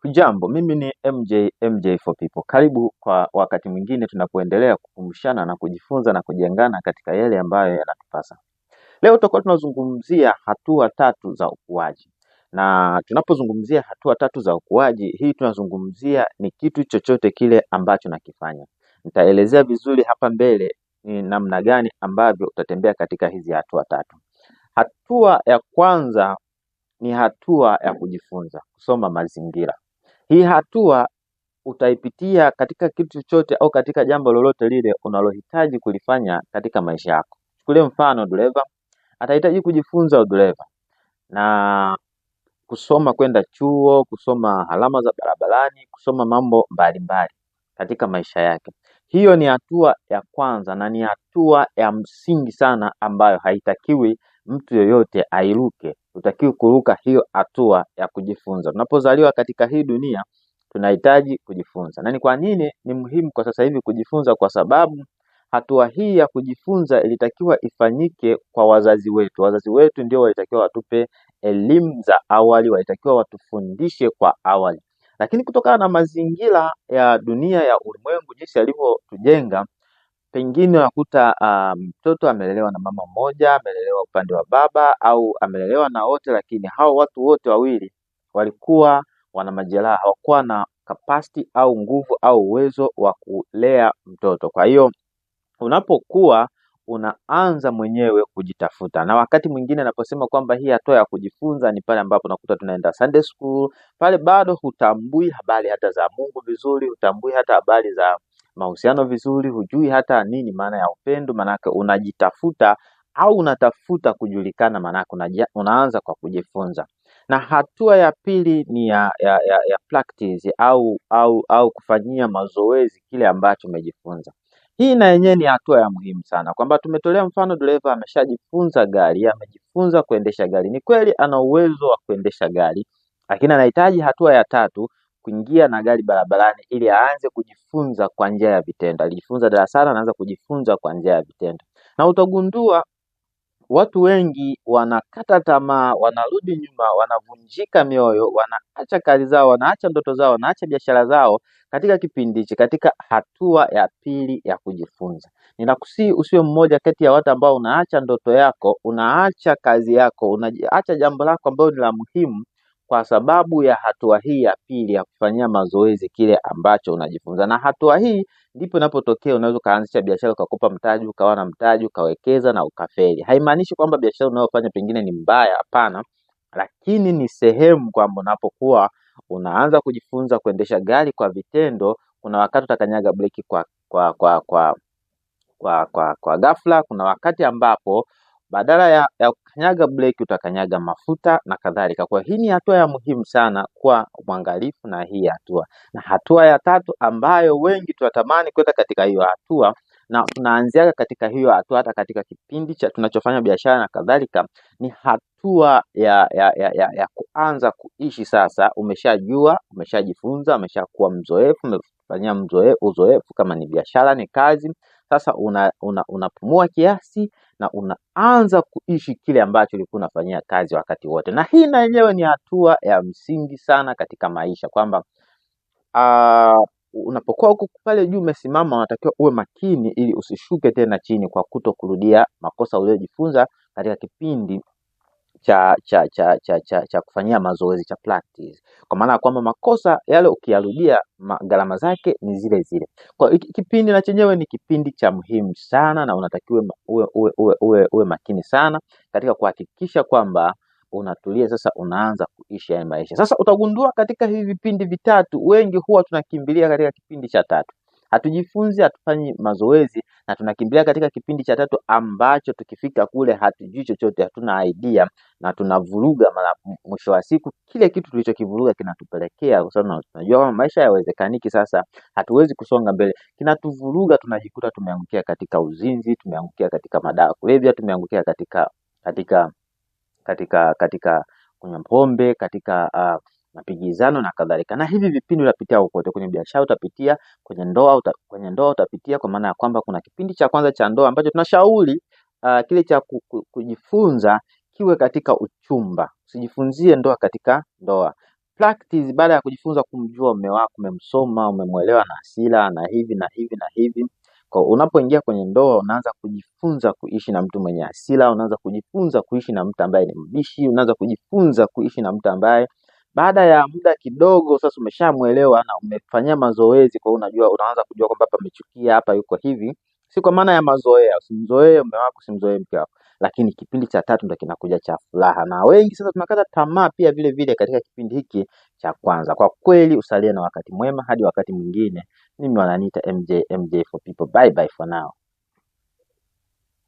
Hujambo, mimi ni MJ, MJ for People. Karibu kwa wakati mwingine tunapoendelea kukumbushana na kujifunza na kujengana katika yale ambayo yanatupasa. Leo tutakuwa tunazungumzia hatua tatu za ukuaji, na tunapozungumzia hatua tatu za ukuaji, hii tunazungumzia ni kitu chochote kile ambacho nakifanya. Nitaelezea vizuri hapa mbele ni namna gani ambavyo utatembea katika hizi hatua tatu. Hatua ya kwanza ni hatua ya kujifunza kusoma mazingira. Hii hatua utaipitia katika kitu chochote au katika jambo lolote lile unalohitaji kulifanya katika maisha yako. Chukulie mfano dereva atahitaji kujifunza udereva na kusoma kwenda chuo, kusoma alama za barabarani, kusoma mambo mbalimbali katika maisha yake. Hiyo ni hatua ya kwanza na ni hatua ya msingi sana ambayo haitakiwi mtu yoyote airuke. Hutakiwi kuruka hiyo hatua ya kujifunza. Tunapozaliwa katika hii dunia tunahitaji kujifunza. Na ni kwa nini ni muhimu kwa sasa hivi kujifunza? Kwa sababu hatua hii ya kujifunza ilitakiwa ifanyike kwa wazazi wetu. Wazazi wetu ndio walitakiwa watupe elimu za awali, walitakiwa watufundishe kwa awali, lakini kutokana na mazingira ya dunia ya ulimwengu jinsi yalivyotujenga, pengine unakuta mtoto amelelewa na mama mmoja, amelelewa upande wa baba au amelelewa na wote, lakini hao watu wote wawili walikuwa wana majeraha, hawakuwa na capacity au nguvu au uwezo wa kulea mtoto. Kwa hiyo unapokuwa unaanza mwenyewe kujitafuta, na wakati mwingine naposema kwamba hii hatua ya kujifunza ni pale ambapo unakuta tunaenda Sunday school, pale bado hutambui habari hata za Mungu vizuri, hutambui hata habari za mahusiano vizuri, hujui hata nini maana ya upendo, maanake unajitafuta au unatafuta kujulikana, maanake unaanza kwa kujifunza. Na hatua ya pili ni ya practice au kufanyia mazoezi kile ambacho umejifunza. Hii na yenyewe ni hatua ya muhimu sana, kwamba tumetolea mfano dereva ameshajifunza gari, amejifunza kuendesha gari. Ni kweli ana uwezo wa kuendesha gari, lakini anahitaji hatua ya tatu kuingia na gari barabarani ili aanze kujifunza kwa njia ya vitendo. Alijifunza darasani, anaanza kujifunza kwa njia ya vitendo, na utagundua watu wengi wanakata tamaa, wanarudi nyuma, wanavunjika mioyo, wanaacha kazi zao, wanaacha ndoto zao, wanaacha biashara zao katika kipindi hichi, katika hatua ya pili ya kujifunza. Ninakusihi usiwe mmoja kati ya watu ambao unaacha ndoto yako, unaacha kazi yako, unaacha jambo lako ambalo ni la muhimu kwa sababu ya hatua hii ya pili ya kufanyia mazoezi kile ambacho unajifunza. Na hatua hii ndipo inapotokea unaweza ukaanzisha biashara ukakopa mtaji, ukawa na mtaji, ukawekeza na ukafeli. Haimaanishi kwamba biashara unayofanya pengine ni mbaya, hapana, lakini ni sehemu kwamba unapokuwa unaanza kujifunza kuendesha gari kwa vitendo, kuna wakati utakanyaga breki kwa ghafla. Kuna wakati ambapo badala ya kukanyaga breki utakanyaga mafuta na kadhalika. Kwa hii ni hatua ya muhimu sana kuwa mwangalifu na hii hatua. Na hatua ya tatu ambayo wengi tunatamani kwenda katika hiyo hatua na tunaanzia katika hiyo hatua hata katika kipindi cha tunachofanya biashara na kadhalika, ni hatua ya kuanza kuishi sasa. Umeshajua, umeshajifunza, umeshakuwa mzoefu, umefanyia uzoefu, kama ni biashara, ni kazi. Sasa unapumua kiasi na unaanza kuishi kile ambacho ulikuwa unafanyia kazi wakati wote. Na hii na yenyewe ni hatua ya msingi sana katika maisha kwamba unapokuwa huko pale juu umesimama, unatakiwa uwe makini ili usishuke tena chini kwa kuto kurudia makosa uliyojifunza katika kipindi cha kufanyia mazoezi cha practice, kwa maana ya kwamba makosa yale ukiyarudia gharama zake ni zile zile. Kwa hiyo kipindi na chenyewe ni kipindi cha muhimu sana, na unatakiwa uwe makini sana katika kuhakikisha kwamba unatulia sasa, unaanza kuishi haya maisha. Sasa utagundua katika hivi vipindi vitatu, wengi huwa tunakimbilia katika kipindi cha tatu. Hatujifunzi, hatufanyi mazoezi na tunakimbilia katika kipindi cha tatu ambacho tukifika kule hatujui chochote, hatuna idea na tunavuruga. Mara mwisho wa siku kile kitu tulichokivuruga kinatupelekea, kwa sababu tunajua kwamba maisha hayawezekaniki, sasa hatuwezi kusonga mbele, kinatuvuruga, tunajikuta tumeangukia katika uzinzi, tumeangukia katika madawa kulevya, tumeangukia katika kunywa pombe, katika mapigizano na kadhalika. Na hivi vipindi utapitia kokote, kwenye biashara utapitia, kwenye ndoa utapitia, kwa maana ya kwamba kuna kipindi cha kwanza cha ndoa ambacho tunashauri kile cha kujifunza kiwe katika uchumba. Usijifunzie ndoa katika ndoa. Practice baada ya kujifunza kumjua mume wako, umemsoma, umemwelewa na hasira na hivi na hivi na hivi. Kwa unapoingia kwenye ndoa unaanza kujifunza kuishi na mtu mwenye hasira, unaanza kujifunza kuishi na mtu ambaye ni mbishi, unaanza kujifunza kuishi na mtu ambaye baada ya muda kidogo sasa umeshamuelewa na umefanyia mazoezi, kwa hiyo unajua, unaanza kujua kwamba hapa amechukia, hapa yuko hivi. Si kwa maana ya mazoea, usimzoee mume wako, usimzoee mke wako, lakini kipindi cha tatu ndo kinakuja cha furaha, na wengi sasa tunakata tamaa pia vile vile katika kipindi hiki cha kwanza. Kwa kweli, usalie na wakati mwema hadi wakati mwingine. Mimi wananiita MJ, MJ for people. Bye bye for now.